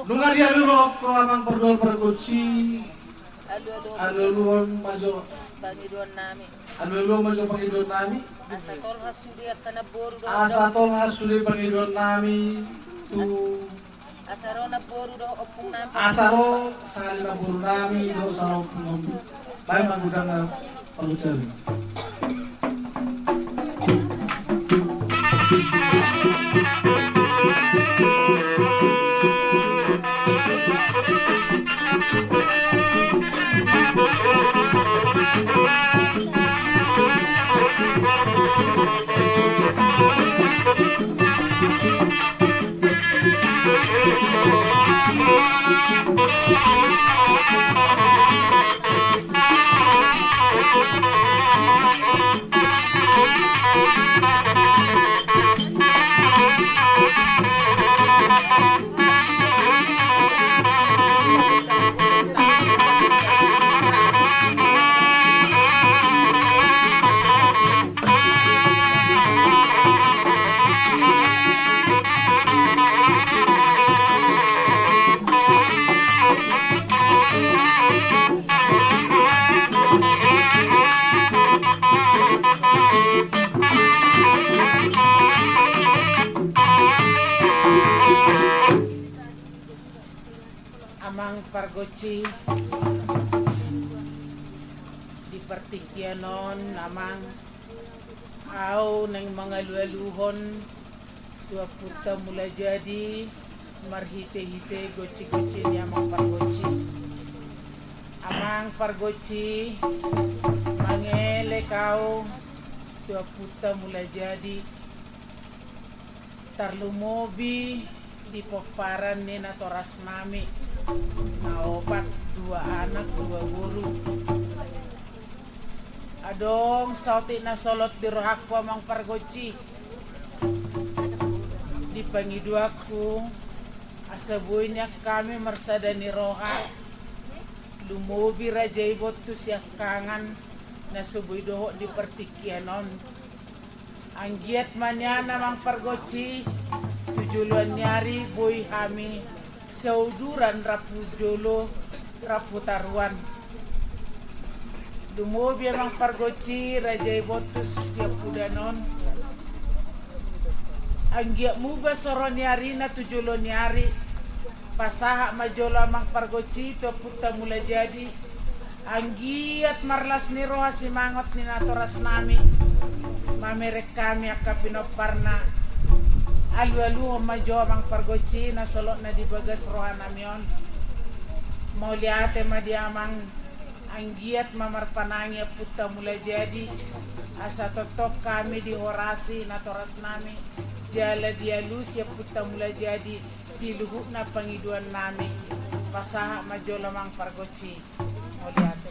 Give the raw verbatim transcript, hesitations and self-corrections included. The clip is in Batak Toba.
Nunga dialualuhon ho amang pargonsi. Alualuhon ma jo pangidoan nami. Alualuhon ma jo pangidoan nami. Asa tolhas sude angka namboru dohot. Asa tolhas sude pangidoan nami tu. Asa ro namboru dohot ompung nami. Asa ro sahali namboru nami dohot sahali ompung nami. Baen ma godang na pargonsi. Amang pargonsi, di partingkian on, amang, ahu naeng mangalualuhon tu Ompunta Mulajadi marhitehite gonsigonsi ni amang pargonsi. Amang pargonsi, mangelek ahu tu Ompunta Mulajadi, tarlumobi di pomparan ni natorasnami na opat, dua anak, dua boru. Adong saotik na solot di rohangku, amang pargonsi. Di pangidoanku, asa boi nian hami marsada ni roha, lumobi raja ibontu siangkangan na so boi dohot di partingkian on. Anggiat ma nian, amang pargonsi, tu joloan ni ari boi hami sauduran rap hu jolo, rap hu toruan. Lumobi, amang pargonsi, raja ibontu siampudan on. Anggiat muba so ro ni arina tu jolo ni ari, pasahat ma jolo, amang pargonsi, tu Ompunta Mulajadi. Anggiat marlas ni roha simangot ni natorasnami mamereng hami angka pinomparna. Alualuhon ma jo, amang pargonsi, na solotna di bagas rohanami on. Mauliate ma di amang. Anggiat ma marpanangi Ompunta Mulajadi, asa tongtong hami dihorasi natorasnami, jala dialusi Ompunta Mulajadi di luhutna pangidoannami. Pasahat ma jolo, amang pargonsi. Mauliate.